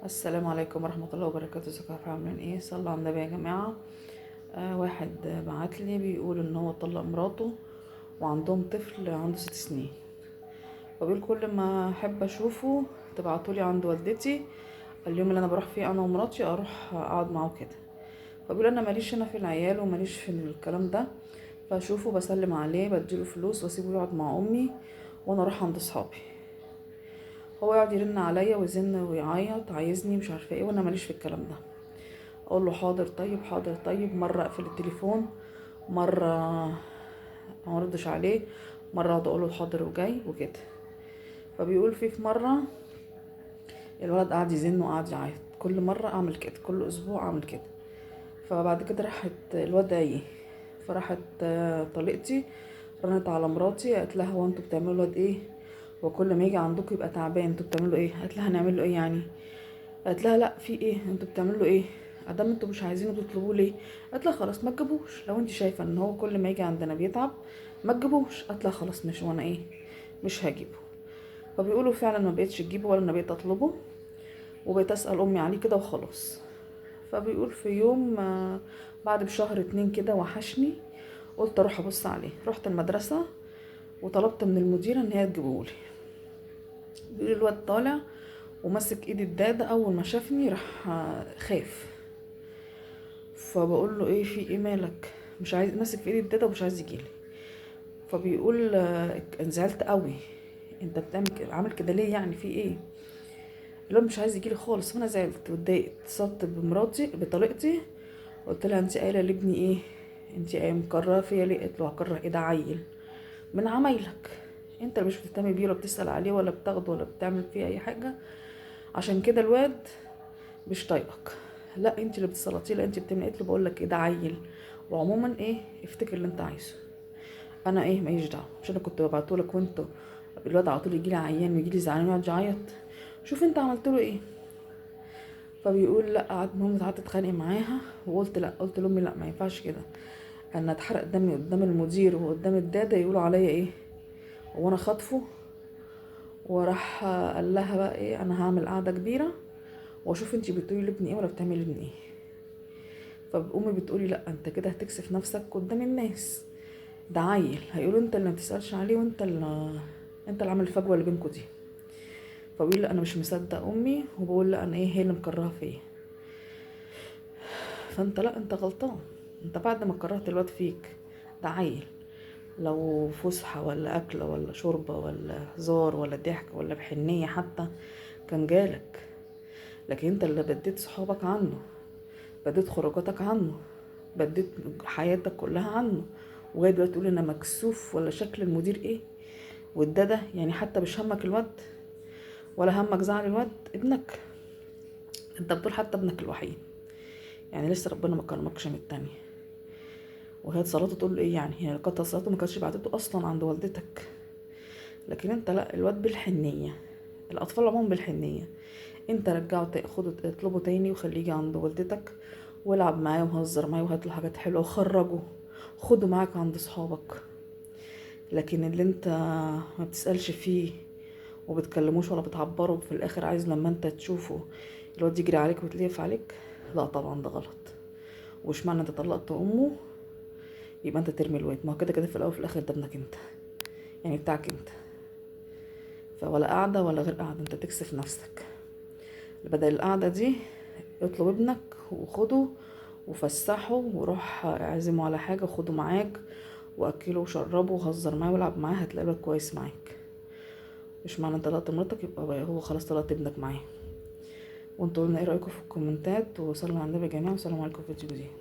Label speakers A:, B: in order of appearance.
A: السلام عليكم ورحمة الله وبركاته. ازيكم عاملين ايه؟ صلوا على النبي يا جماعة. واحد بعتلي بيقول ان هو طلق مراته وعندهم طفل عنده 6 سنين، فبيقول كل ما احب اشوفه تبعتولي عند والدتي اليوم اللي انا بروح فيه انا ومراتي اروح اقعد معاه كده. فبيقول انا ماليش انا في العيال وماليش في الكلام ده، فاشوفه بسلم عليه بديله فلوس واسيبه يقعد مع امي وانا اروح عند اصحابي. هو يقعد يرن عليا ويزن ويعيط عايزني مش عارفه ايه، وانا ماليش في الكلام ده. اقول له حاضر طيب حاضر طيب، مرة اقفل التليفون، مرة ما اردش عليه، مرة اقعد اقول له حاضر وجاي وكده. فبيقول في مرة الولد قعد يزن وقعد يعيط، كل مرة اعمل كده، كل اسبوع اعمل كده. فبعد كده راحت الواد ايه، فراحت طليقتي رنت على مراتي قالت لها هو انتوا بتعملوا الواد ايه؟ وكل ما يجي عندكم يبقى تعبان، انتوا بتعملوا ايه؟ قالت لها هنعمل له ايه يعني؟ قالت لها لا في ايه، انتوا بتعملوا ايه؟ ادام انتوا مش عايزينه تطلبوه ليه؟ قالت لها خلاص ما تجيبوش، لو انت شايفه ان هو كل ما يجي عندنا بيتعب ما تجيبوش. قالت لها خلاص مش وانا ايه مش هجيبه. فبيقولوا فعلا ما بقتش تجيبه ولا انا بقيت اطلبه، وبقيت اسال امي عليه كده وخلاص. فبيقول في يوم بعد بشهر 2 كده وحشني، قلت اروح ابص عليه. رحت المدرسة وطلبت من المديرة ان هي تجيبهولي. بيقول الواد طالع وماسك ايد الداده، اول ما شافني راح خاف. فبقول له ايه في ايه مالك؟ مش عايز، ماسك في ايد الداده ومش عايز يجيلي. فبيقول انزعلت قوي، انت بتعمل عامل كده ليه يعني في ايه؟ الواد مش عايز يجيلي خالص. فانا زعلت واتضايقت، اتصلت بمراتي بطليقتي قلت لها انت قايله لابني ايه؟ انت قايله مكررة فيا ليه؟ قالت له هكره ايه، ده عيل من عمايلك، انت اللي مش بتهتمي بيه ولا بتسال عليه ولا بتاخده ولا بتعمل فيه اي حاجة، عشان كده الواد مش طايقك. لا انت اللي بتسلطيه، لا انت بتعملي. قالت له بقول لك ايه، ده عيل، وعموما ايه افتكر اللي انت عايزه، انا ايه ماليش دعوه، مش انا كنت ببعته لك وانت الواد على طول يجي لي عيان ويجي لي زعلان ويقعد يعيط، شوف انت عملت له ايه. فبيقول لا قعدت، المهم قعدت اتخانق معاها وقلت لا، قلت لامي لا ما ينفعش كده، انا اتحرق دمي قدام المدير وقدام الداده يقولوا عليا ايه، وانا خاطفه. وراح قال لها بقى ايه، انا هعمل قعدة كبيرة واشوف انتي بتقولي لابني ايه ولا بتعملي لابني ايه. فامي بتقولي لا انت كده هتكسف نفسك قدام الناس، ده عيل هيقولوا انت اللي ما بتسالش عليه وانت اللي انت اللي عامل الفجوة اللي بينكوا دي. فبيقول لا انا مش مصدق امي، وبقول لا انا ايه هي اللي مكرهه فيا. فانت لا انت غلطان، انت بعد ما كرهت الواد فيك ده عيل، لو فسحة ولا اكله ولا شوربة ولا هزار ولا ضحك ولا بحنيه حتى كان جالك، لكن انت اللي بديت صحابك عنه، بديت خروجاتك عنه، بديت حياتك كلها عنه، وجاي دلوقتي تقول انا مكسوف ولا شكل المدير ايه والداده، يعني حتى مش همك الواد ولا همك زعل الواد ابنك، انت بتقول حتى ابنك الوحيد، يعني لسه ربنا ما كرمكش من التانية. وهي صلاته تقول له ايه يعني، هي كانت صلاته ما كانتش بعتته اصلا عند والدتك، لكن انت لا الواد بالحنيه، الاطفال عموما بالحنيه، انت رجعه خده اطلبه تاني وخليه يجي عند والدتك والعب معاه وهزر معاه وهات له حاجات حلوة وخرجه، خده معاك عند صحابك. لكن اللي انت ما بتسالش فيه وبتكلموش ولا بتعبره، في الاخر عايز لما انت تشوفه الواد يجري عليك ويتلف عليك، لا طبعا ده غلط. ومش معنى انت طلقت امه يبقى انت ترمي الواد، ما هو كده كده في الاول وفي الاخر ده ابنك انت، يعني بتاعك انت، فولا قاعدة ولا غير قاعدة، انت تكسف نفسك. بدل القعدة دي اطلب ابنك وخده وفسحه وروح اعزمه على حاجة وخده معاك واكله وشربه وهزر معاه والعب معاه، هتلاقي الواد كويس معاك. مش معنى انت طلقت مراتك يبقى هو خلاص طلقت ابنك معاه. وانتوا قولنا ايه رايكم في الكومنتات، وصلوا على النبي يا جماعة، والسلام عليكم في فيديو جديد.